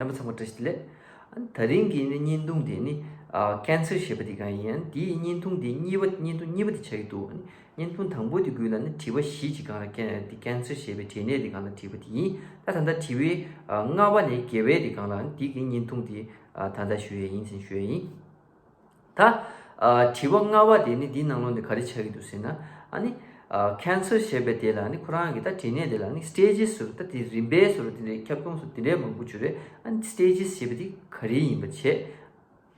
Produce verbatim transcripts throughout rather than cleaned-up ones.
རྣམ་པ་ཚང་མ་བཀྲ་ཤིས་བདེ་ལེགས། ཨ་ནི་ད་རིང་གི་ནི་བརྙན་ཐུང་དེ་ནི་ཨ་ཀན་སར་ཞེས་པ་དེ་གང་ཡིན། དེའི་བརྙན་ཐུང་དེ་གཉིས་པ་བརྙན་ཐུང་གཉིས་པ་དེ་ཆགས་ཀྱི་འདུག་ཨ་ནི་བརྙན་ཐུང་དང་པོ་དེ་ཁུལ་ལ་ནི་དྲི་བ་བཞི་ཅིག་སྒང་ལ་ཀན་དེ་ཀན་སར་ཞེས་པའི་འབྲས་ནད་དེ་སྒང་ལ་དྲིས་པ་དེ་ཡིན། ད་ད་ལྟ་དྲི་བའི་ཨ་ལྔ་པ་ནས་བརྒྱད་པའི་དེ་སྒང་ལ་ནི་དེ་གི་བརྙན་ཐུང་དེ་ཨ་ད་ལྟ་ཞུ་ཡས་ཡིན་ཟེར་ཞུ་ཡས་ཡིན། ད་ཨ་དྲི་བ་ལྔ་པ་དེ་ནི་འདིའི་ནང་ལོགས་ནས་ག་རེ་ཆགས་ཀྱི་འདུག་ཟེར་ན། ཨ་ནི་ཨ་ཀན་སར་ཞེས་པའི་དེ་ལ་ནི་ཁོ་རང་གི་ད་འབྲས་ནད་དེ་ལ་ནི་སི་ཊེ་ཇི་ཟེར་ད་དེ་རིམ་པས་ཟེར་དེ་འདྲའི་ཁྱབ་ཁོངས་སུ་དེ་འདྲའི་མང་པོ་ཅིག་རེད། ཨ་ནི་སི་ཊེ་ཇི་ཞེས་པ་དེ་ག་རེ་ཡིན་པ་བྱས་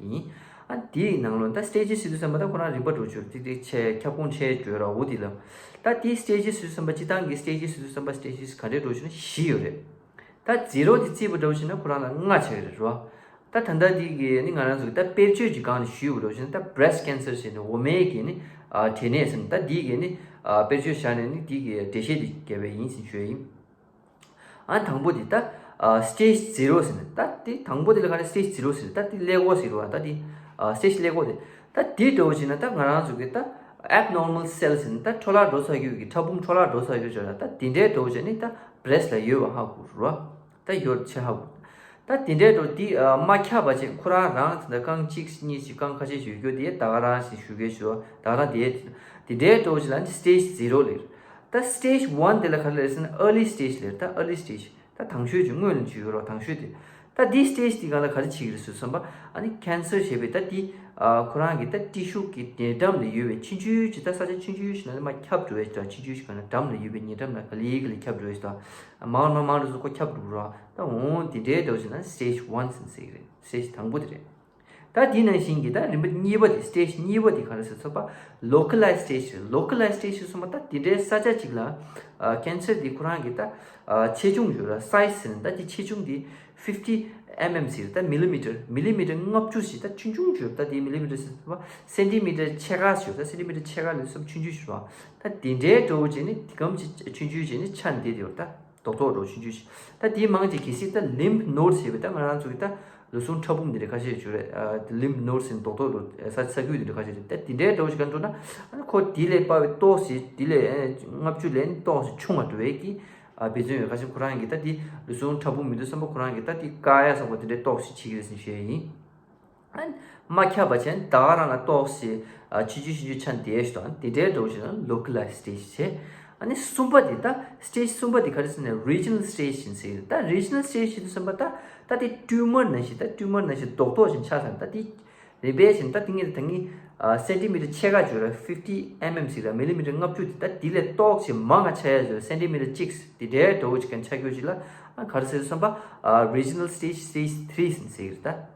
ཡིན། ཨ་དེའི་ནང་ལོགས་ད་སི་ཊེ་ཇི་ཟེར་དུས་ཙམ་པ་ད་ཁོ་རང་རིམ་པ་འགྲོ་ཆོག་ཏིག་ཏིག་ཆེ་ཁྱབ་ཁོངས་ཆེ་འགྲོ་ར་འོ་དེ་ལ། ད་དེའི་སི་ཊེ་ཇི་ཟེར་དུས་ཙམ་པ་སྤྱི་བཏང་གི་སི་ཊེ་ཇི་ཟེར་དུས་ཙམ་པ་སི་ཊེ་ཇི་ག་འདྲས་འགྲོ་ཆོག་ན་བཞི་ཡོད་རེད། ད་ཛི་རོ་དེ་བརྩིས་པ་འདྲ་བོ་བྱས་ན་ཁོ་རང་ལ་ལྔ་ཆགས་ཀྱི་རེད་རོ། ད་ད་ལྟ་འདི་གི་ནི་ང་རང་ཚོ་གི་ད་དཔེར་བརྗོད་ཀྱི་སྒང་ནས་ཞུས་པ་འདྲ་བོ་བྱས་ན་ད་བྷི་རེ་སི་ཊི་ཀན་སར་ཟེར་ནས་འོ་མའི་གི་ནི་ཨ་འབྲས་ནད་ཟེར་ནས་ད་འདི་གི་ནི་ཨ་དཔེར་བརྗོད་བཞག་ནས་ནི་འདི་གི་འགྲེལ་བཤད་དེ་བརྒྱབ་པ་ཡིན་ཟེར་ཞུ་ཡ་ཡིན། ཨ་དང་པོ་དེ་ད་ཨ་སི་ཊེ་ཇི་ཛི་རོ་ཟེར་ནས་ད་དེ་དང་པོ་དེ་ལ་ག་རེ་སི་ཊེ་ཇི་ཛི་རོ་ཟེར་ད་དེ་ཀླད་ཀོར་ཟེར་བ་ད་དེ་ཨ་སི་ཊེ་ཇི་ཀླད་ཀོར་དེ་ད་དེ་འདྲ་བོ་བྱས་ན་ད་ང་རང་ཚོ་གི་ད་ཨེབ་ནོར་མལ་སེལ་ཟེར་ནས་ད་འཕྲོ་བརླག་འགྲོ་ཚར་རྒྱུ་གི་ཕྲ་ཕུང་འཕྲོ་བརླག་འགྲོ་ཚར་རྒྱུ་བྱས་ན་ད་དེ་འདྲའི་འདྲ་བོ་བྱས་ནས་ད་བྷི་རེ་སི་ལ་ཡོད་པ་ཧ་གོ་རོ། ད་ཡོད་ཆེ་ཧ་གོ། ད་དེ་འདྲའི་འགྲོ་དེ་ཨ་མ་ཁྱབ་པ་ཅིག་ཁོ་རང་རང་དེ་འདྲ་རྐང་གཅིག་གཉིས་ཤིག་རྐང་ཁ་ཤས་ཤིག་ཡོད་རྒྱུ་དེ་ད་ག་རང་ཞིག་ཞུ་གི་ཞུ་ད་ག་རང་དེ་དེ་འདྲའི་འགྲོ་ཞིག་ལ་ནི་སི་ཊེ་ཇི་ཛི་རོ་ལེར། ད་སི་ཊེ་ཇི་ཝན་དེ་ལ་ག་རེ་ལབ་ཟེར་ན་ཨར་ལི་སི་ཊེ་ཇི་ལེར། ད་ཨར་ལི་སི་ཊེ་ཇི་ད་དང་ཤོས་ཀྱི་སྔོན་ལ་བྱུང་ཡོད་རོ་དང་ཤོས་དེ། ད་དེ་སི་ཊེ་ཇི་དེ་ག་ལ་ག་རེ་བྱེད་ཀྱི་རེད་ཟེར་བསམ་པ་ཨ་ནི་ཀན་སར་ཞེས་པའི་ད་དེ་ཨ་ཁོ་རང་གི་ད་ཊི་ཤུ་གི་ཉེ་འགྲམ་ལ་ཡོད་པའི་ཆུང་ཆུང་ཅིག་ད་ས་ཆ་ཆུང་ཆུང་ཞིག་ལ་ནི་མར་ཁྱབ་འགྲོ་བའི་ད་ཆུང་ཆུང་ཞིག་ག་ན་འགྲམ་ལ་ཡོད་པའི་ཉེ་འགྲམ་ལ་ག་ལེ་ག་ལེ་ཁྱབ་འགྲོ་བའི་ད་མང་རུ་མང་རུ་སོ་ཁོ་ཁྱབ་འགྲོ་རོ། ད་འོང་དེ་འདྲའི་འདྲ་བོ་ཞིག་ན་སི་ཊེ་ཇི་ཝན་ཟེར་ཟེར་གི་རེད། སི་ཊེ་ཇི་དང་པོ་དེ་རེད། ད་དེ་ནང་བཞིན་གྱི་ད་རིམ་པ་གཉིས་པ་དེ་སི་ཊེ་ཇི་གཉིས་པ་དེ་ག་རེ་ཟེར་ཚོད་པ་ལོ་ཁ་ལའི་སི་ཊེ་ཇི་རེད། ལོ་ཁ་ལའི་སི་ཊེ་ཇི་ཟེར་སོང་པ་ད་དེ་འདྲའི་ས་ཆ་གཅིག་ལ་ཨ་ཀན་སར་དེ་ཁོ་རང་གི་ད་ཨ་ཆེ་ཆུང་ཡོད་ར་སའི་ཛི་ཟེར་ན་ད་དེ་ཆེ་ཆུང་དེ་ཕིབ་ཊི་ཨེམ་ཨེམ་ཟེར་ད་མི་ལི་མི་ཊར་མི་ལི་མི་ཊར་ལྔ་བཅུ་ཞིག་ད་ཆུང་ཆུང་ཡོད་ད་དེ་མི་ལི་མི་ཊར་ཟེར་ཚོད་པ་སེན་ཊི་མི་ཊར་ཕྱེད་ཀ་ཞིག་ཡོད་ད་སེན་ཊི་མི་ཊར་ཕྱེད་ཀ་ལས་སུ་ཆུང་ཆུང་ཞིག་ར། ད་དེ་འདྲའི་འདྲ་བོ་བྱས་ནས་དེ་གམ་ཅིག་ཆུང་ཆུང་བྱས་ནས་ཆ་འདེད་ཡོད་ད། རྡོག་རྡོག་འདྲ་ཆུང་ཆུང་ཞིག་ད་དེའི་མང་ཆེ་གལ་སྲིད་ད་ལིམཕ་ནོ་ཌི་ཟེར་བའི་ད་ང་རང་ཚོ་གི་ད་ལུས་ཟུངས་ཕྲ་ཕུང་འདི་འདྲ་ཁ་ཤས་ཡོད་རེད། ལིམཕ་ནོ་ཌི་ཟེར་རྡོག་རྡོག་འདྲ་ས་ས་ཁུལ་འདི་འདྲ་ཁ་ཤས་རེད། ད་དེ་འདྲའི་འདྲ་ཞིག་ག་འགྲོ་ན་ཨ་ནི་ཁོ་དེ་ལས་སྤར་བའི་ཏོག་ཙམ་དེ་ལས་ལྔ་བཅུ་ལས་ཏོག་ཙམ་ཆུང་བ་འགྲོ་བའི་གི་འབད་བརྩོན་ཡོད། ཁ་ཤས་ཁོ་རང་གི་ད་དེ་ལུས་ཟུངས་ཕྲ་ཕུང་མི་འདུག་བསམ་པ་ཁོ་རང་གི་ད་དེ་བཀག་ཡ་བསམ་པ་དེ་འདྲའི་ཏོག་ཙམ་བྱེད་ཀྱི་རེད་ཟེར་བཤད་ཡིན། ཨ་ནི་མ་ཁྱབ་པ་བྱས་ནས་ད་ག་རང་ལ་ཏོག་ཙམ་ཨ་ཆུང་ཆུང་ཆུང་ཆུང་ཆ་འདེད་ཞིག་དང་དེ་འདྲའི་འདྲ་བོ་ཞིག་ལ་ལོ་ཁ་ལའི་སི་ཊེ་ཇི་བྱས། ཨ་ནི་གསུམ་པ་དེ་ད་སི་ཊེ་ཇི་གསུམ་པ་དེ་ག་རེ་ཟེར་ན་རི་ཇི་ནལ་སི་ཊེ་ཇི་ཟེར་གྱི་རེད། ད་རི་ཇི་ནལ་སི་ཊེ་ཇི་ཟེར་དུས་ཙམ་པ་ད་ད་དེ་ཊུ་མར་ནང་བཞིན་ད་ཊུ་མར་ནང་བཞིན་རྡོག་རྡོག་བཞིན་ཆགས་ཚར་ད་དེ་རིམ་པས་བཞིན་ད་དེ་ངས་ད་ངས་ཨ་སེན་ཊི་མི་ཊར་ཕྱེད་ཀ་བརྗོད་ར་ཕིབ་ཊི་ཨེམ་ཨེམ་ཟེར་ར་མི་ལི་མི་ཊར་ལྔ་བཅུ་དེ་ད་དེ་ལས་ཏོག་ཙམ་མང་ང་ཆགས་ཡ་བརྗོད་ར་སེན་ཊི་མི་ཊར་གཅིག་དེ་འདྲའི་འདྲ་བོ་ཅིག་གང་ཆགས་རྒྱུ་ཅིག་ལ་ཨ་ག་རེ་ཟེར་དུས་ཙམ་པ་ཨ་རི་ཇི་ནལ་སི་ཊེ་ཇི་སི་ཊེ་ཇི་ཐི་རི་ཟེར་ཟེར་གྱི་རེད་ད།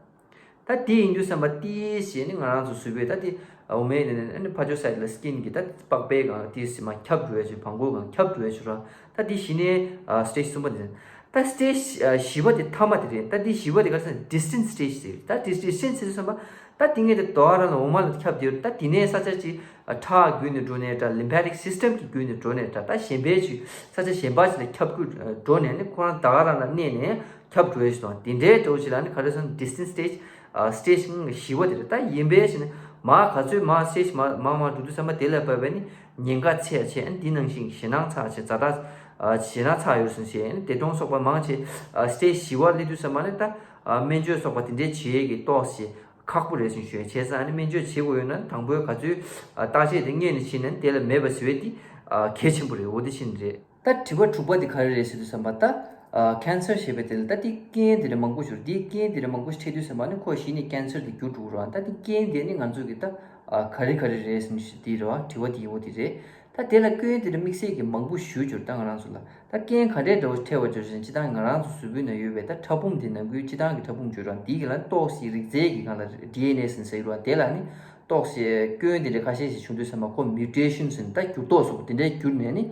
ད་དེ་ཡིན་དུས་ཙམ་པ་ཏིས་ཞེས་ནི་ང་རང་ཚོ་གཟུགས་པོའི་ད་དེ་འོ་མའི་ནས་ནས་ནི་ཕར་ཕྱོགས་སའི་ཌི་ལ་སི་ཀིན་གྱི་ད་པགས་པའི་སྒང་ལ་ཏིས་ཞེས་མར་ཁྱབ་འགྲོ་ཡ་ཆུ་བང་གོ་སྒང་ཁྱབ་འགྲོ་ཡ་ཆུ་ར། ད་དེ་གཞི་ནས་ཨ་སི་ཊེ་ཇི་གསུམ་པ་དེ་རེད། ད་སི་ཊེ་ཇི་ཨ་བཞི་པ་དེ་མཐའ་མ་དེ་རེད། ད་དེ་བཞི་པ་དེ་ག་རེ་ཟེར་ན་ཌི་སི་ཊེན་སི་སི་ཊེ་ཇི་ཟེར། ད་དེ་ཌི་སི་ཊེན་སི་ཟེར་དུས་ཙམ་པ་ད་དེ་ངས་དེ་དོ་ར་ལ་འོ་མ་ལ་ཁྱབ་དེ་ད་དེ་ནས་ས་ཆ་ཅིག་ཨ་ཁྲག་བརྒྱུད་ནས་འགྲོ་ནས་ད་ལིམ་ཕེ་ཊིག་སི་སི་ཊེམ་གྱི་བརྒྱུད་ནས་འགྲོ་ནས་ད་ད་གཞན་པའི་ཅིག་ས་ཆ་གཞན་པ་ཅིག་ལ་ཁྱབ་ཁུལ་འགྲོ་ནས་ནི་ཁོ་རང་ད་ག་རང་ལ་གནས་ནས། ཁྱབ་འགྲོ་ཡ་ཞིག་དང་དེ་འདྲའི་འདྲ་བོ་ཞིག་ལ་ནི་ག་རེ་ཟེར་ན་ཌི་སི་ཊེན་སི་སི་ཊེ་ཇི་ཨ་སི་ཊེ་ཇི་བཞི་པ་དེ་རེད། ད་ཡིན་པའི་ཞིག་ནི་མ་ག་ཚོད་མ་སི་ཊེ་ཇི་མ་མ་མ་འགྲོ་དུས་ཙམ་པ་དེ་ལ་བབས་པས་ནི་ཉེན་ཁ་ཆེ་ཡ་ཆེ། ཨ་ནི་འདི་ནང་བཞིན་ཞེད་སྣང་ཚ་ཆེ་ཛ་དྲག་ཨ་ཞེད་སྣང་ཚ་ཡོད་སོང་ཞེས་ཨ་ནི་དེ་དོང་སོགས་པ་མང་ཆེ་ཨ་སི་ཊེ་ཇི་བཞི་པ་སླེབས་དུས་ཙམ་པ་ནི་ད་ཨ་སྨན་བཅོས་སོགས་པ་དེ་འདྲའི་བྱེད་ཡས་ཀྱི་ཏོག་ཙམ་ཁག་པོ་རེད་ཟེར་ཞུ་ཡ། བྱས་ཙང་ཨ་ནི་སྨན་བཅོས་བྱེད་དགོས་ཡོད་ན་དང་པོའི་ག་ཚོད་ཨ་བརྟག་དཔྱད་དེ་སྔོན་ནས་བྱས་ནས་དེ་ལ་མེད་པ་བཟོ་ཡས་དེ་ཨ་གལ་ཆེན་པོ་རེད། འོ་དེ་བཞིན་རེད། ད་དྲི་བ་དྲུག་པ་དེ་ག་རེ་རེད་ཟེར་དུས་ཙམ་པ་ད་ཨ་ཀན་སར་ཞེས་པའི་དེ་ལ་ད་དེ་རྐྱེན་དེ་འདྲ་མང་པོ་ཞིག་དེའི་རྐྱེན་དེ་འདྲ་མང་པོ་ཞིག་འཕྲད་དུས་ཙམ་པ་ནི་ཁོ་གཞི་ནས་ཀན་སར་དེ་འགྱུར་འགྲོ་གི་རེད་བ། ད་དེ་རྐྱེན་དེ་ནི་ང་ཚོ་གི་ད་ཨ་ག་རེ་ག་རེ་རེད་ཟེར་ནས་ཞུ་དེ་རེད་བ། དྲི་བ་དེ་ཡི་འོ་དེ་རེད། ད་དེ་ལ་སྐྱོན་དེ་འདྲ་དམིགས་བསལ་གྱི་མང་པོ་ཞུ་རྒྱུར་ད་ང་རང་ཚོ་ལ་ད་རྐྱེན་ག་འདྲའི་འདྲ་བོ་འཕྲད་པ་བརྗོད་ཅིང་སྤྱི་བཏང་ང་རང་ཚོ་གཟུགས་པོའི་ནང་ཡོད་པའི་ད་ཕྲ་ཕུང་དེ་ནང་ཁུལ་སྤྱི་བཏང་གི་ཕྲ་ཕུང་བརྗོད་ར་དེའི་གི་ལ་ཏོག་ཙམ་རིགས་རྫས་ཀྱི་སྒང་ལ་ཌི་ཨེན་ཨེ་ཟེར་ཟེར་གི་རེད་བ། དེ་ལ་ནི་ཏོག་ཙམ་སྐྱོན་དེ་འདྲ་ཁ་ཤས་ཤིག་བྱུང་དུས་ཙམ་པ་ཁོ་མིའུ་ཊེ་ཤན་ཟེར་ནས་ད་འགྱུར་ལྡོག་སོགས་དེ་འདྲའི་འགྱུར་ནས་ནི་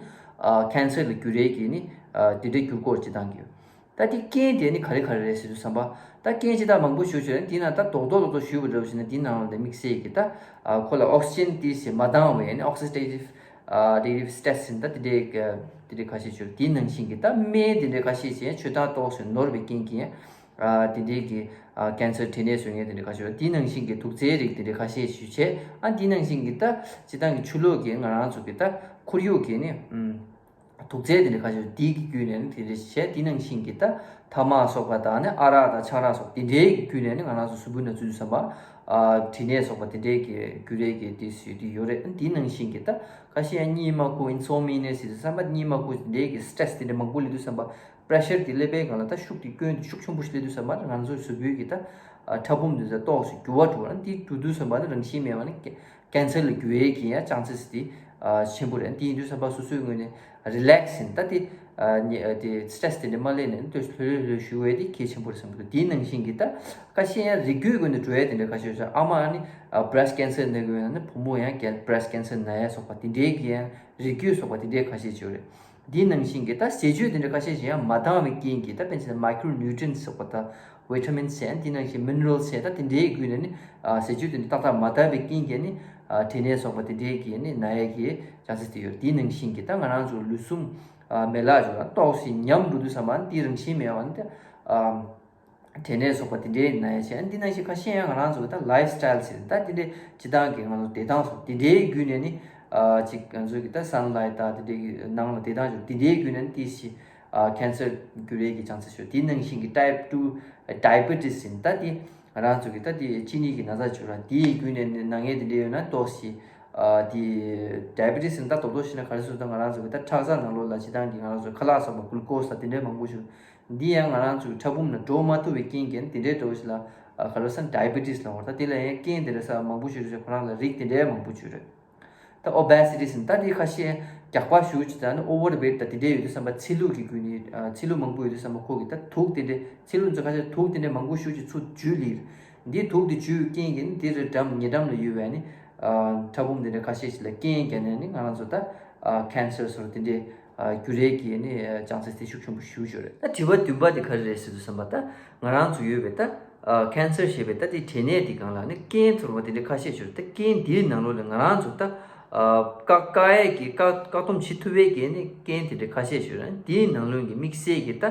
ཨ་ཀན་སར་ལ་འགྱུར་ཡས་ཀྱི་ནི་ཨ་དེ་འདྲའི་འགྱུར་སྐོར་སྤྱི་བཏང་གི་ཡོད། ད་དེ་རྐྱེན་དེ་ནི་ག་རེ་ག་རེ་རེད་ཟེར་དུས་ཙམ་པ། ད་རྐྱེན་ཅི་ལྟར་མང་པོ་ཞུ་བྱས་ནས་དེ་ན་ད་རྡོག་རྡོག་རྡོག་རྡོག་ཞུས་པ་འདྲ་བོ་ཞིག་ན་དེ་ནང་ལ་དམིགས་བསལ་གྱི་ད་ཨ་ཁོ་ལ་ཨོག་སི་ཇན་དེ་ཞིག་མ་འདང་བའི་ནི་ཨོག་སི་ཌེ་ཊིབ་ཨ་ཌེ་ཊིབ་སི་ཊེ་ཊི་སི་ཟེར་ནས་ད་དེ་འདྲའི་དེ་འདྲའི་ཁ་ཤས་ཞུ་དེ་ནང་བཞིན་གྱི་ད་སྨན་དེ་འདྲའི་ཁ་ཤས་ཤིག་མཆོད་སྟངས་ཏོག་ཙམ་ནོར་བའི་རྐྱེན་གྱིས་ཨ་དེ་འདྲའི་གི་ཨ་ཀན་སར་འབྲས་ནད་བཟོ་མཁན་དེ་འདྲའི་ཁ་ཤས་དེ་ནང་བཞིན་གྱི་དུག་རྫས་རིགས་དེ་འདྲའི་ཁ་ཤས་ཞུ་བྱས་ཨ་དེ་ནང་བཞིན་གྱི་ད་སྤྱི་བཏང་གི་ཆུ་ལོག་གི་ང་རང་ཚོ་གི་ད་ཁོར་ཡུག་གི་ནི་ཨམ། དུག་རྫས་དེ་འདྲ་ཁ་ཤས་དེ་གི་བརྒྱུད་ནས་ནི་དེ་འདྲ་བྱས། དེ་ནང་བཞིན་གྱི་ད་ཐ་མག་སོགས་པ་དང་ནི་ཨ་རག་དང་ཆང་རག་སོགས་དེ་འདྲའི་གི་བརྒྱུད་ནས་ནི་ང་རང་ཚོ་གཟུགས་པོའི་ནང་ཚུད་དུས་ཙམ་པ། ཨ་དྲི་ནད་སོགས་པ་དེ་འདྲའི་གི་བརྒྱུད་རེས་ཀྱི་དེ་སུ་དེ་ཡོད་རེད། དེ་ནང་བཞིན་གྱི་ད་ཁ་ཤས་ཡང་གཉིད་མ་ཁུག insomnia ཟེར་དུས་ཙམ་པ། གཉིད་མ་ཁུག་དེ་འདྲའི་གི་stress དེ་འདྲ་མང་པོ་སླེབས་དུས་ཙམ་པ། pressure དེ་སླེབས་པའི་སྒང་ལ་ད་ཤུགས་དེ་སྐྱོན་དེ་ཤུགས་ཆེན་པོ་ཞིག་སླེབས་དུས་ཙམ་པ་ང་ཚོའི་གཟུགས་པོའི་གི་ད་ཕྲ་ཕུང་དེ་ཚོ་ཏོག་ཙམ་འགྱུར་བ་འགྲོ་བ། དེ་འགྲོ་དུས་ཙམ་པ་ནི་རང་བཞིན་མེད་པ་ནི་cancer ལ་འགྱུར་ཡས་ཀྱི་ཡང་chances དེ་ཆེན་པོ་རེད། དེ་ཡིན་དུས་ཙམ་པ་སོ་སོའི་ངོས་ནས་relax ཡིན་ད་དེ་དེ་stress དེ་འདྲ་མ་སླེབས་ནས་ལྷོད་ལྷོད་ལྷོད་ཞུ་བས་དེ་གལ་ཆེན་པོ་རེད་བསམ་གྱི་འདུག་དེའི་ནང་བཞིན་གྱི་ད་ཁ་ཤས་ཡང་རིགས་རྒྱུད་ཀྱི་ངོས་ནས་འགྲོ་ཡས་དེ་འདྲ་ཁ་ཤས་ཡོད་ས། ཨ་མ་ནི་breast cancer ན་གི་ཡོད་ན་ནི་བུ་མོ་ཡང་breast cancer ན་ཡས་སོགས་པ་དེ་འདྲའི་གི་ཡང་རིགས་རྒྱུད་སོགས་པ་དེ་འདྲའི་ཁ་ཤས་ཅིག་ཡོད་རེད། འདིའི་ནང་བཞིན་གྱི་ད་ཟས་བཅུད་དེ་འདྲ་ཁ་ཤས་ཤིག་ཡང་མ་འདང་བའི་རྐྱེན་གྱིས་ད་དཔེར་ན་micronutrients ཟེར་བ་དང་vitamins ཟེར་འདི་ནང་བཞིན་minerals ཟེར་ད་དེ་འདྲའི་བརྒྱུད་ནས་ནི་ཟས་བཅུད་དེ་འདྲ་ཏག་ཏག་མ་འདང་བའི་རྐྱེན་གྱིས་ནི་དྲི་ནད་སོགས་པ་དེ་འདྲའི་གི་ནི་ན་ཡས་ཀྱི་chances དེ་ཡོད། དེའི་ནང་བཞིན་གྱི་ད་ང་རང་ཚོ་ལུས་ཟུངས་མེ་ལག་ཅིག་ལ་ཏོག་ཙམ་ཉམས་འགྲོ་དུས་ཙམ་པ་ནི་དེ་རང་བཞིན་མེད་པ་ནི་ད། དྲན་ནས་སོགས་པ་དེ་འདྲའི་ན་ཡ་བྱས། འདི་ནང་བཞིན་ཁ་ཤས་ཡང་ང་རང་ཚོ་ད་lifestyle ཟེར་ད་དེ་འདྲའི་སྤྱི་བཏང་གི་ང་ཚོ་བདེ་ཐང་སོགས་དེ་འདྲའི་བརྒྱུད་ནས་ནི་ཅིག་ང་ཚོ་གི་ད་sunlight ད་དེ་འདྲའི་གི་ནང་ལ་བདེ་ཐང་ཞིག་དེ་འདྲའི་བརྒྱུད་ནས་ནི་ཏིས་ཤི་cancer འགྱུར་ཡས་ཀྱི་chances ཡོད། དེ་ནང་བཞིན་གྱི་type two diabetes ཟེར་ད་དེ་ང་རང་ཚོ་གི་ད་དེ་གཅིན་སྙི་གི་ན་ཚ་བྱུང་ར་དེའི་བརྒྱུད་ནས་ནི་ན་མཁན་དེ་འདྲའི་ཡོད་ན་ཏོག་ཙམ་དེ་diabetes ཟེར་ད་རྡོག་རྡོག་ཞིག་ན་ག་རེ་ཟེར་ད་ང་རང་ཚོ་གི་ད་ཁྲག་རྩ་ནང་ལོགས་ལ་སྤྱི་བཏང་གི་ང་རང་ཚོ་ཁ་ལག་ཟ་བ་glucose ད་དེ་འདྲའི་མང་པོ་ཞིག་འདི་ཡང་ང་རང་ཚོའི་ཕྲ་ཕུང་ནང་འགྲོ་མ་ཐུབ་པའི་རྐྱེན་གྱིས་དེ་འདྲའི་འདྲ་བོ་ཞིག་ལ་ག་ལ་སང་diabetes ལབ་པ་ད་དེ་ལ་ཡང་རྐྱེན་དེ་འདྲ་ས་མང་པོ་ཞིག་རེད་ཟེར། ཁོ་རང་ལ་རིགས་དེ་འདྲའི་མང་པོ་ཅིག་རེད། ད་obesity ཟེར་ད་དེ་ཁ་ཤས་རྒྱགས་པ་ཞུ་ཅིག་ད་ནི་overweight ད་དེ་འདྲའི་ཡོད་དུས་ཙམ་པ་ཚིལ་ལུ་གི་བརྒྱུད་ནས་ཚིལ་ལུ་མང་པོ་ཡོད་དུས་ཙམ་པ་ཁོ་གི་ད་དུག་དེ་འདྲའི་ཚིལ་ལུ་ཚོ་ཁ་ཤས་དུག་དེ་འདྲའི་མང་པོ་ཞུ་ཅིག་ཚུར་འཇུས་ལིར། འདི་དུག་དེ་འཇུས་རྐྱེན་གྱིས་ནི་དེ་རེད་འགྲམ་ཉེ་འགྲམ་ལ་ཡོད་པའི་ནི་ཕྲ་ཕུང་དེ་འདྲ་ཁ་ཤས་ཤིག་ལ་རྐྱེན་བརྒྱབ་ནས་ནི་ང་རང་ཚོ་ད་cancer སོགས་དེ་འདྲའི་འགྱུར་ཡས་ཀྱི་ནི་chances དེ་ཤུགས་ཆེན་པོ་ཞུ་ཞུ་རེད། ད་དྲི་བ་བདུན་པ་དེ་ག་རེ་རེད་ཟེར་དུས་ཙམ་པ་ད་ང་རང་ཚོ་ཡོད་པའི་ད་cancer ཞེས་པའི་ད་དེ་འབྲས་ནད་དེ་སྒང་ལ་ནི་རྐྱེན་ཚོར་བ་དེ་འདྲ་ཁ་ཤས་ཞུ་རེད། ད་རྐྱེན་དེའི་ནང་ལོགས་ལ་ང་རང་ཚོ་ད་བཀག་བཀག་ཡས་ཀྱི་བཀག་བཀག་སྡོམ་བྱེད་ཐུབ་པའི་གི་ནི་རྐྱེན་དེ་འདྲ་ཁ་ཤས་ཞུ་རེད། དེའི་ནང་ལོགས་ཀྱི་དམིགས་བསལ་གྱི་ད་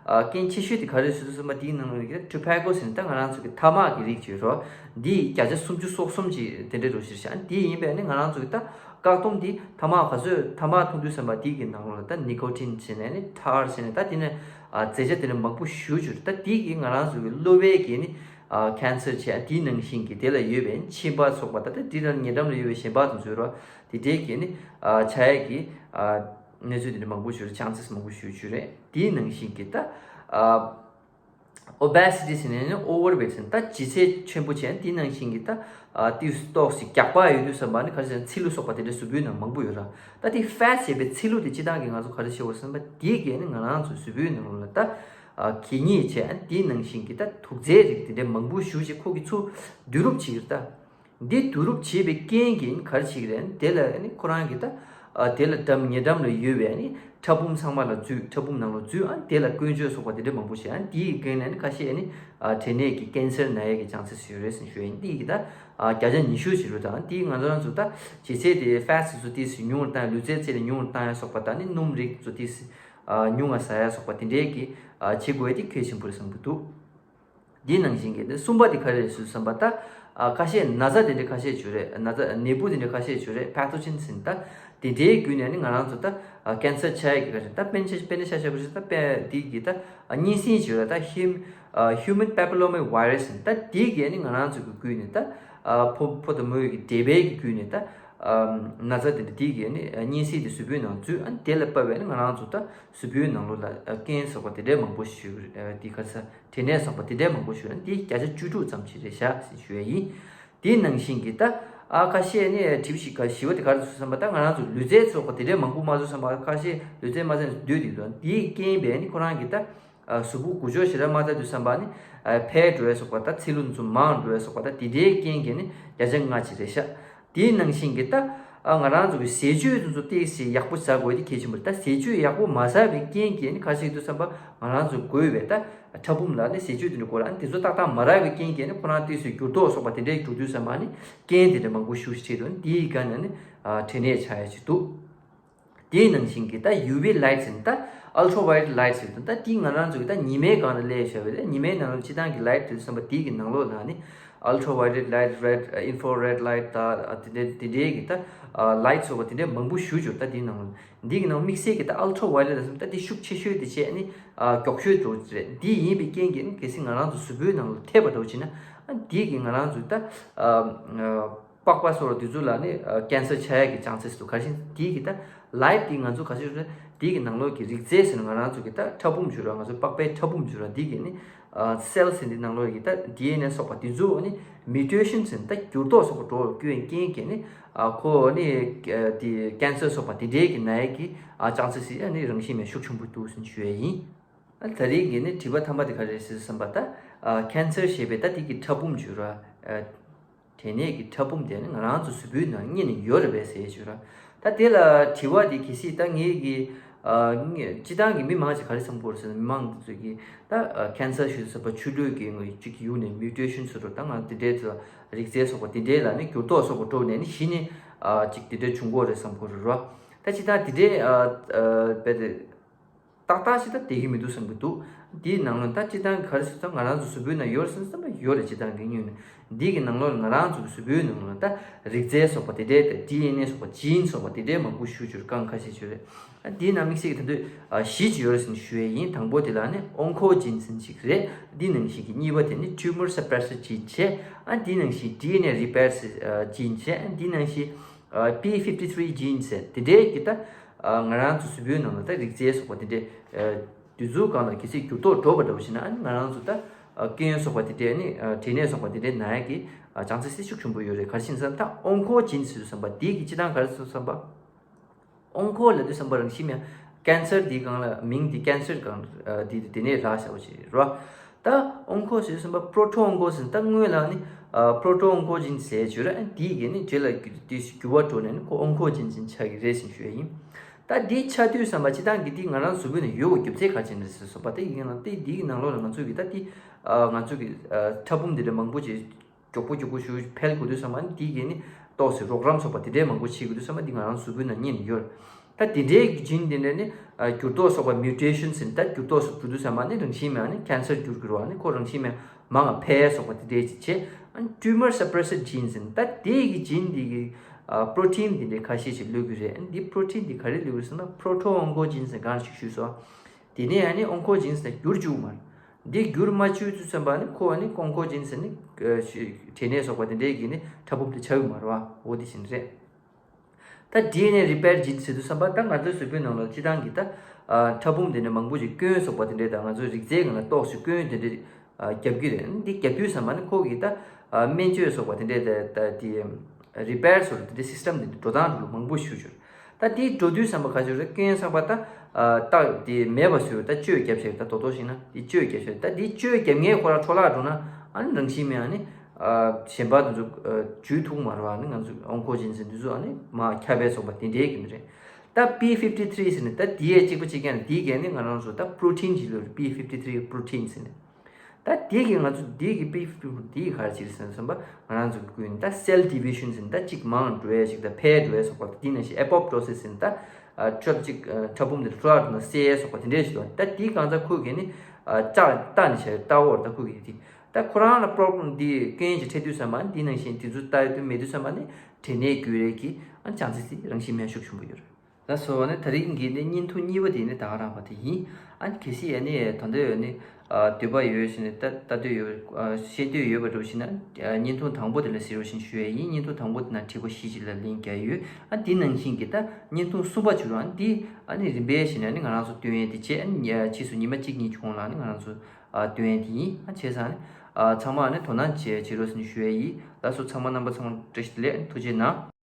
རྐྱེན་ཆེ་ཤོས་དེ་ག་རེ་ཟེར་དུས་ཙམ་པ་དེའི་ནང་ལོགས་ཀྱི་tobacco ཟེར་ནས་ད་ང་རང་ཚོ་གི་ཐ་མག་གི་རིགས་ཅིག་ཡོད་རེད། འདི་བརྒྱ་ཆ་སུམ་ཅུ་སོ་གསུམ་ཅིག་དེ་འདྲ་འགྲོ་ཤེར་ཤག་དེ་ཡིན་པས་ནི་ང་རང་ཚོ་གི་ད་བཀག་སྡོམ་འདི་ཐ་མག་ག་ཚོད་ཐ་མག་འཐུང་དུས་ཙམ་པ་དེ་གི་ནང་ལོགས་ལ་ད་nicotine བྱས་ནས་ནི་tar བྱས་ནས་ད་དེ་ནས་རྫས་ཆ་དེ་འདྲ་མང་པོ་ཞེ་ཅིག་ད་དེ་གི་ང་རང་ཚོ་གི་གློ་བའི་གི་ནི་cancer བྱས་དེའི་ནང་བཞིན་གྱི་དེ་ལ་ཡོད་པའི་མཆིན་པ་སོགས་པ་ད་ད་དེ་ལ་ཉེ་འགྲམ་ལ་ཡོད་པའི་གཞན་པ་དང་འཛུལ་རོགས་དེ་འདྲའི་གི་ནི་ཆ་ཡས་ཀྱི་གནས་ཚུལ་དེ་འདྲ་མང་པོ་ཞེ་chances མང་པོ་ཞེ་ཅིག་རེད། དེའི་ནང་བཞིན་གྱི་ད། obesity ཟེར་ནས་ནི་overweight ཟེར་ནས་ད་ལྗིད་ཚད་ཆེན་པོ་བྱས་དེའི་ནང་བཞིན་གྱི་ད་ཏིས་ཏོག་ཙམ་རྒྱགས་པ་ཡོད་དུས་ཙམ་པ་ནི་ག་རེ་ཟེར་ན་ཚིལ་ལུ་སོགས་པ་དེ་འདྲ་གཟུགས་པོའི་ནང་མང་པོ་ཡོད་ར། ད་དེ་fat ཞེས་པའི་ཚིལ་ལུ་དེ་སྤྱི་བཏང་གི་ང་ཚོ་ག་རེ་བྱེད་དགོས་ཟེར་ན་དེའི་གས་ནི་ང་རང་ཚོའི་གཟུགས་པོའི་ནང་ལ་ད་གད་སྙིགས་བྱས་དེའི་ནང་བཞིན་གྱི་ད་དུག་རྫས་རིགས་དེ་འདྲ་མང་པོ་ཞེ་ཅིག་ཁོ་གི་ཚུར་བསྡུ་རུབ་བྱེད་ཀྱི་རེད་ད། འདི་བསྡུ་རུབ་བྱེད་པའི་རྐྱེན་གྱིས་ག་རེ་བྱེད་ཀྱི་རེད། དེ་ལ་ནི་ཁོ་རང་གི་ད་དེ་ལ་འགྲམ་ཉེ་འགྲམ་ལ་ཡོད་པའི་ནི་ཕྲ་ཕུང་ཚང་མ་ལ་འཛུལ་ཕྲ་ཕུང་ནང་ལ་འཛུལ་ཨ་དེ་ལ་སྐྱོན་བརྗོད་སོགས་པ་དེ་འདྲ་མང་པོ་བྱས་ཨ་དེའི་རྐྱེན་ནས་ནི་ཁ་ཤས་ནི་འབྲས་ནད་ཀྱི་cancer ན་ཡས་ཀྱི་chances ཡོད་རེད་ཟེར་ཞུ་ཡ་ཡིན། འདི་གི་ད་བརྒྱ་ཆ་ཉི་ཤུ་ཞིག་རེད་ད། འདི་ང་ཚོ་རང་ཚོ་ད་ལྗིད་ཚད་དེ་fat ཚོ་ཏིས་ཉུང་རུ་བཏང་ཡ་ལུས་རྩལ་རྩལ་ནས་ཉུང་རུ་བཏང་ཡ་སོགས་པ་ད་ནི་སྣུམ་རིགས་ཚོ་ཏིས་ཉུང་ང་ཟ་ཡ་སོགས་པ་དེ་འདྲའི་གི་བྱེད་དགོས་ཡ་དེ་གལ་ཆེན་པོ་རེད་བསམ་གྱི་འདུག་འདི་ནང་བཞིན་གྱི་འདི་གསུམ་པ་འདི་ག་རེ་རེད་ཟེར་བསམ་པ་ད། ཨ་ཁ་ཤས་ན་ཚ་དེ་འདྲ་ཁ་ཤས་བྱུང་རེད། ན་ཚ་ནད་འབུ་དེ་འདྲ་ཁ་ཤས་བྱུང་རེད། pathogen ཟེར་ད། དེ་འདྲའི་བརྒྱུད་ནས་ནི་ང་རང་ཚོ་ད་cancer ཆགས་ཡག་གི་ག་རེ་ད་དཔེར་ན་དཔེར་ན་ཆ་བཞག་པ་ཞིག་ད་དཔེ་དེ་གི་ད་གཉན་སྲིན་བྱུང་རེད་ད། hum human papilloma virus ཟེར་ད་དེ་གི་ནི་ང་རང་ཚོ་གི་བརྒྱུད་ནས་ད་ཕོ་ཕོ་དང་མོ་ཡི་གི་འབྲེལ་བའི་གི་བརྒྱུད་ནས་ད་ན་ཚ་དེ་འདྲ་དེ་གི་ནི་གཉན་སྲིན་དེ་གཟུགས་པོའི་ནང་འཛུལ་ཨ་ནི་དེ་ལ་དཔག་པའི་ནི་ང་རང་ཚོ་ད་གཟུགས་པོའི་ནང་ལོགས་ལ་རྐྱེན་བཟོ་བ་དེ་འདྲའི་མང་པོ་ཞིག་དེ་ག་རེ་ཟ། དེ་ནས་བསམ་པ་དེ་འདྲའི་མང་པོ་ཞུ་ན་དེ་བརྒྱ་ཆ་བཅུ་དྲུག་ཙམ་ཞིག་རེད་ཤག་ཟེར་ཞུ་ཡ་ཡིན། དེ་ནང་བཞིན་གྱི་ད་ཨ་ཁ་ཤས་ནས་དྲིབ་ཞིག་ག་ཞི་བ་དེ་ག་རེ་བཟོ་བསམ་པ་ད་ང་རང་ཚོ་ལུས་རྩལ་ཚོགས་པ་དེ་འདྲའི་མང་པོ་མ་བཟོ་བསམ་པ་ཁ་ཤས་ལུས་རྩལ་མ་བཟོ་ནས་སྡོད་དེ་འདུག་དེའི་རྐྱེན་པས་ནི་ཁོ་རང་གི་ད་གཟུགས་པོ་འགུལ་སྐྱོད་ཞེ་དྲག་མ་བྱ་དུས་བསམ་པ་ནི་ཕལ་འགྲོ་བས་སོགས་པ་ད་ཚིལ་ལུ་ཚོ་མང་འགྲོ་བས་སོགས་པ་ད་དེ་འདྲའི་རྐྱེན་གྱིས་ནི་བརྒྱ་ཆ་ལྔ་ཅིག་རེད་ཤག་དེའི་ནང་བཞིན་གྱི་ད་ང་རང་ཚོ་གི་ཟས་བཅུད་དེ་ཚོ་ཏོག་ཙམ་ཡག་པོ་ཟ་དགོས་དེ་གལ་ཆེན་པོ་རེད། ད་ཟས་བཅུད་ཡག་པོ་མ་ཟ་བའི་རྐྱེན་གྱིས་ནི་ག་རེ་ཟེར་དུས་བསམ་པ་ང་རང་ཚོ་དགོས་པའི་ད་ཕྲ་ཕུང་ལ་ནི་ཟས་བཅུད་དེ་འདྲ་དགོས་ར། ཨ་ནི་དེ་ཚོ་ཏག་ཏག་མ་རག་པའི་རྐྱེན་གྱིས་ནི་ཁོ་རང་ཏོག་ཙམ་འགྱུར་ལྡོག་སོགས་པ་དེ་འདྲའི་འགྲོ་དུས་བསམ་པ་ནི་རྐྱེན་དེ་འདྲ་མང་པོ་ཞིག་འཕྲད་འདུག་དེའི་སྒང་ནས་ནི་འབྲས་ནད་ཆགས་ཡ་ཞིག་འདུག་དེའི་ནང་བཞིན་གྱི་ད་ཡུ་ཝི་ལའིཊ་ཟེར་ན་ད་ཨལ་ཊྲ་ཝ་ཡོ་ལེཊ་ལའིཊ་ཟེར་དུས་ད་དེ་ང་རང་ཚོ་གི་ད་ཉི་མའི་སྒང་ལ་སླེབས་བཞག་པ་རེད། ཉི་མའི་ནང་ལ་སྤྱི་བཏང་གི་ལའིཊ་དེ་ཚོ་བསམ་པ་དེ་གི་ནང་ལོགས་ལ་ནི་ ultraviolet light, red, infrared light ད་དེ་འདྲའི་དེ་འདྲའི་གི་ད་light སོགས་པ་དེ་འདྲའི་མང་པོ་ཞུ་འབྱོར། ད་དེའི་ནང་འདི་གི་ནང་དམིགས་བསལ་གྱི་ད་ultraviolet ལ་སོགས་ད་དེ་ཤུགས་ཆེ་ཤོས་དེ་བྱས་ནི་མགྱོགས་ཤོས་འགྲོ་རེད། འདི་ཡིན་པའི་རྐྱེན་གྱིས་ནི་གལ་སྲིད་ང་རང་ཚོ་གཟུགས་པོའི་ནང་ལ་ཐེབས་པ་འདྲ་བོ་བྱས་ན་འདི་གི་ང་རང་ཚོ་ད་པགས་པ་སོགས་ལ་དེ་ཚོ་ལ་ནི་cancer ཆགས་ཡག་གི་chances འདུག་ག་རེ་ཟེར་ན་འདི་གི་ད་light འདི་ང་ཚོ་ག་ཚོད་རེད། འདི་གི་ནང་ལོགས་ཀྱི་རིགས་རྫས་ཟེར་ན་ང་རང་ཚོ་གི་ད་ཕྲ་ཕུང་བྱུ་ར། ང་ཚོ་པགས་པའི་ཕྲ་ཕུང་བྱུ་ར་འདི་གི་ནི་cells འདི་ནང་ལོགས་ཀྱི་ད་ཌི་ཨེན་ཨེ་སོགས་པ་འདི་ཚོ་ནི་mutations ཟེར་ན་ད་འགྱུར་ལྡོག་སོགས་པ་འགྲོ་བའི་རྐྱེན་གྱིས་ནི་ཁོ་ནི་འདི་cancer སོགས་པ་འདི་འདྲའི་གི་ན་ཡག་གི་chances ཡང་ནི་རང་བཞིན་མེད་ཤུགས་ཆེན་པོ་འདུག་ཟེར་ཞུ་ཡ་ཡིན། ད་རེས་ཀྱི་ནི་དྲི་བ་ཐམ་པ་དེ་ག་རེ་རེད་ཟེར་བསམ་པ་ད་cancer ཞེས་པའི་ད་དེ་གི་ཕྲ་ཕུང་བྱུ་ར། དེ་ནས་ཀྱི་ཕྲ་ཕུང་དེ་ནི་ང་རང་ཚོ་གཟུགས་པོའི་ནང་རྙེད་ནས་ཡོད་རེད་པས་ཟེར་ཞུ་ར། ད་དེ་ལ་དྲི་བ་དེ་གལ་སྲིད་ད་ངེད་ཀྱི་སྤྱི་བཏང་གི་མི་མང་ཅིག་ག་རེ་བསམ་གྱི་ཡོད་རེད་ཟེར་ན། མི་མང་དེ་ཚོ་གིས་ད་cancer ཞུ་ཟེར་བ་ཆུ་ལུད་ཀྱི་ངོས་གཅིག་གི་ཡུལ་ནས་mutation ཟེར་རོ། ད་ང་དེ་འདྲའི་ཚོ་རིགས་རྫས་སོགས་པ་དེ་འདྲའི་ལ་ནི་འགྱུར་ལྡོག་སོགས་པ་འགྲོ་ནས་ནི་གཞི་ནས་ཅིག་དེ་འདྲའི་བྱུང་གི་ཡོད་རེད་བསམ་གྱི་ཡོད་རེད་ར། ད་སྤྱི་བཏང་དེ་འདྲའི་བས་ཏག་ཏག་ཞིག་ད་བསྡད་ཀྱི་མི་འདུག་བསམ་གྱི་འདུག་འདིའི་ནང་ལོགས་ད་སྤྱི་བཏང་གི་ག་རེ་ཟེར་ཙང་ང་རང་ཚོ་གཟུགས་པོའི་ནང་ཡོད་རེད་ཟེར་བསམ་པ་ཡོད་རེད། སྤྱི་བཏང་གི་སྔོན་ནས་འདི་གི་ནང་ལོགས་ལ་ང་རང་ཚོ་གི་གཟུགས་པོའི་ནང་ལོགས་ལ་ད་རིགས་རྫས་སོགས་པ་དེ་འདྲའི་ད་ཌི་ཨེན་ཨེ་སོགས་པ་gene སོགས་པ་དེ་འདྲའི་མང་པོ་ཞུ་རྒྱུར་རྐང་ཁ་ཤས་ཞིག་རེད། འདིའི་ནང་དམིགས་བསལ་གྱི་ད་དུང་བཞི་ཅིག་ཡོད་རེད་ཟེར་ནས་ཞུ་ཡས་ཡིན། དང་པོ་དེ་ལ་ནི་oncogenes ཟེར་ཞིག་རེད། འདི་ནང་བཞིན་གྱི་གཉིས་པ་དེ་ནི་tumor suppressor gene བྱས། ཨ་འདི་ནང་བཞིན་ཌི་ཨེན་ཨེ་repair gene བྱས། ཨ་འདི་ནང་བཞིན་ཨ་P fifty three gene ཟེར་དེ་འདྲའི་གི་ད་ཨ་ང་རང་ཚོ་གཟུགས་པོའི་ནང་ལ་ད་རིགས་རྫས་སོགས་པ་དེ་འདྲའི་ཨ་དུས་ཚོད་སྒང་ལ་གལ་སྲིད་འགྱུར་ལྡོག་འགྲོ་བ་འདྲ་བོ་ཞིག་ན། ཨ་ནི་ང་རང་ཚོ་ད་ཨ་སྐྱོན་སོགས་པ་དེ་འདྲའི་ནི་ཨ་འབྲས་ནད་སོགས་པ་དེ་འདྲའི་ན་ཡག་གི་ཨ་chances དེ་ཤུགས་ཆེན་པོ་ཡོད་རེད། ག་རེ་ཟེར་ན་ད་oncogenes ཟེར་བསམ་པ་འདི་གི་སྤྱི་བཏང་ག་རེ་ཟེར་བསམ་པ། onco ལབ་དུས་ཙམ་པ་རང་བཞིན་མེད། cancer འདིའི་སྒང་ལ་མིང་འདི་cancer སྒང་ཨ་འདི་དེ་ནས་རག་བཞག་པ་ཞིག་རེད་རོ། ད་onco ཟེར་དུས་ཙམ་པ་proto-onco ཟེར་ན་ད་སྔོན་ལ་ནི་ཨ་proto-oncogenes ཟེར་བྱས་ར། ཨ་འདིའི་གི་ནི་རྗེས་ལ་འགྱུར་དུས་འགྱུར་བ་འགྲོ་ནས་ནི་ཁོ་oncogenes ཆགས་ཀྱི་རེད་ཟེར་ཞུ་ཡ་ཡིན། ད་འདི་ཆགས་དུས་ཙམ་པ་སྤྱི་བཏང་གི་འདི་ང་རང་གཟུགས་པོའི་ནང་ཡོད་དགོས་རྒྱུ་མཚན་ག་རེ་ཡིན་ཟེར་བསམ་པ། ད་ཡིན་ན་ད་འདིའི་གི་ནང་ལོགས་ལ་ང་ཚོ་གི་ད་འདི་ཨ་ང་ཚོ་གི་ཨ་ཕྲ་ཕུང་འདི་འདྲ་མང་པོ་ཅིག་མགྱོགས་པོ་མགྱོགས་པོ་ཞིག་འཕེལ་དགོས་དུས་ཙམ་པ་ནི་འདི་གས་ནི་ཏོག་ཙམ་རོགས་རམ་སོགས་པ་དེ་འདྲའི་མང་པོ་བྱེད་དགོས་དུས་ཙམ་པ་འདི་ང་རང་གཟུགས་པོའི་ནང་རྙེད་ནས་ཡོད། ད་དེ་འདྲའི་gene དེ་འདྲ་ནི་ཨ་འགྱུར་ལྡོག་སོགས་པ་mutation ཟེར་ནི་ད་འགྱུར་ལྡོག་སོགས་འགྲོ་དུས་ཙམ་པ་ནི་རང་བཞིན་མེད་ནི་cancer འགྱུར་གྱི་རེད་བ། ནི་ཁོ་རང་བཞིན་མེད་མང་ང་འཕེལ་སོགས་པ་དེ་འདྲའི་ཅིག་བྱེད། ཨ་ནི་tumor suppressor gene ཟེར་ནི་ད་དེ་གི་gene དེ་གི་ཨ་protein དེ་འདྲའི་ཁ་ཤས་ཤིག་གློད་ཀྱི་རེད། ཨ་ནི་འདི་protein དེ་ག་རེ་གློད་ཀྱི་རེད་ཟེར་ན་proto-oncogenes ཟེར་གང་ཞིག་ཞུས་སོང་། དེ་ནས་ཨ་ནི་oncogenes དེ་འགྱུར་བཅུག་མ་རེད། འདི་འགྱུར་མ་བཅུག་དུས་ཙམ་པ་ནི་ཁོ་ཨ་ནི་oncogenes ནི་ཨ་ཤི་འབྲས་ནད་སོགས་པ་དེ་འདྲའི་གི་ནི་ཕྲ་ཕུང་དེ་ཆགས་ཀྱི་མ་རེད་བ། འོ་དེ་བཞིན་རེད། ད་ཌི་ཨེན་ཨེ་repair gene ཟེར་དུས་ཙམ་པ་ད་ང་ཚོའི་གཟུགས་པོའི་ནང་ལ་སྤྱི་བཏང་གི་ད་ཨ་ཕྲ་ཕུང་དེ་འདྲ་མང་པོ་ཞིག་སྐྱོན་སོགས་པ་དེ་འདྲའི་ད་ང་ཚོའི་རིགས་རྫས་སྒང་ལ་ཏོག་ཙམ་སྐྱོན་དེ་འདྲའི་ཨ་རྒྱབ་ཀྱི་རེད། འདི་རྒྱབ་དུས་ཙམ་པ་ནི་ཁོ་གི་ད་ཨ་སྨན་བཅོས་སོགས་པ་དེ་འདྲའི་ད་ད་དེ་repair སོགས་དེ་འདྲའི་system དེ་འདྲ་འགྲོ་སྟངས་དེ་འདྲ་མང་པོ་ཞིག་ཡོད། ད་དེ་འགྲོ་དུས་ཙམ་པ་ག་ཚོད་རེད། སྐྱོན་ཚང་པ་ད་ཨ་རྟགས་དེ་མེད་པ་བཟོས། ད་བཅོས་རྒྱབ་བྱས། ད་དོ་དོ་ཞིག་ན་དེ་བཅོས་རྒྱབ་བྱས། ད་དེ་བཅོས་རྒྱབ་མཁན་ཁོ་རང་འཕྲོ་བརླག་འགྲོ་ན་ཨ་ནི་རང་བཞིན་མེད་ཨ་ནི་ཨ་གཞན་པ་དེ་ཚོ་ཨ་འཇུ་ཐུབ་མ་རེད་བ། ཨ་ནི་ང་ཚོ་oncogenes འདི་ཚོ་ཨ་ནི་མར་ཁྱབ་སྤེལ་སོགས་པ་དེ་འདྲའི་གི་ནི་རེད། ད་P fifty three ཟེར་ནི་ད་དེ་ཡས་གཅིག་པ་གཅིག་རྐྱང་ནི་དེ་གས་ནི་ང་རང་ཚོ་ད་protein ཅིག་ལོས་P fifty three protein ཟེར་ནི། ད་དེ་གི་ང་ཚོ་དེ་གི་P fifty three དེ་གི་ག་རེ་བྱེད་ཟེར་ན་བསམ་པ། ང་རང་ཚོ་གི་ཀུན་ད་cell division ཟེར་ནི་ད་གཅིག་མང་འགྲོ་ཡས་ཅིག་ད་འཕེལ་འགྲོ་ཡས་སོགས་པ། དེ་ནང་བཞིན་apoptosis ཟེར་ནི་ད་ཨ་ཁྲག་གཅིག་ཨ་ཕྲ་ཕུང་དེ་འཕྲོ་བརླག་འགྲོ་ན་སེལ་ཡས་སོགས་པ་དེ་འདྲས་ཞིག་འདུག་ད་དེ་གང་ཚ་ཁོ་གི་ནི་ཨ་ལྕགས་ལྟ་ནི་བྱས་ལྟ་བོར་ད་ཁོ་གི་དེ། ད་ཁོ་རང་ལ་problem འདི་སྐྱོན་ཅིག་འཕྲད་དུས་ཙམ་པ་འདི་ནང་བཞིན་དེ་ཚོ་ལྟ་ཡོད་དུས་མེད་དུས་ཙམ་པ་ནི་འབྲས་ནད་འགོས་རེས་ཀྱི་ཨ་chances དེ་རང་བཞིན་མེད་ཤུགས་ཆེན་པོ་ཡོད་རེད། ལགས་སོ། ཨ་ནི་ད་རིང་གི་ནི་བརྙན་ཐུང་གཉིས་པ་དེ་ནི་ད་ག་རང་བ་དེ་ཡིན། ཨ་ནི་གལ་སྲིད་ཨ་ནི་ད་ལྟ་ཡོད་ནི་ཨ་འདོད་པ་ཡོད་ཞེས་ནི་ད་ལྟ་འདོད་ཡོད་ཨ་ཤེས་འདོད་ཡོད་པ་འདྲ་བོ་ཞིག་ན་ཨ་བརྙན་ཐུང་དང་པོ་དེ་ལ་གཟིགས་རོགས་ཞེས་ཞུ་ཡས་ཡིན། བརྙན་ཐུང་དང་པོ་དེ་ན་དྲི་བ་བཞི་ཞིག་ལ་ལན་རྒྱག་ཡོད། ཨ་དེ་ནང་བཞིན་གྱི་ད་བརྙན་ཐུང་གསུམ་པ་བྱུང་རུང་ཨ་ནི་འདི་ཨ་ནི་རིམ་པས་བྱས་ནས་ཨ་ནི་ང་རང་ཚོ་སྟོན་ཡས་དེ་བྱས། ཨ་ནི་ཕྱིས་སུ་ཉི་མ་གཅིག་གཉིས་གོང་ལ་ཨ་ནི་ང་རང་ཚོ་ཨ་སྟོན་ཡས་དེ་ཡིན། ཨ་བྱས་ཙང་ཨ་ནི་ཨ་ཚང་མ་ཨ་ནི་དོ་སྣང་བྱས་བྱེད་རོགས་ཞེས་ཞུ་ཡས་ཡིན། ལགས་སོ། ཚང་མ་རྣམ་པ་ཚང་མ་བཀྲ་ཤིས་བདེ་ལེགས། ཐུགས་རྗེ་གནང་།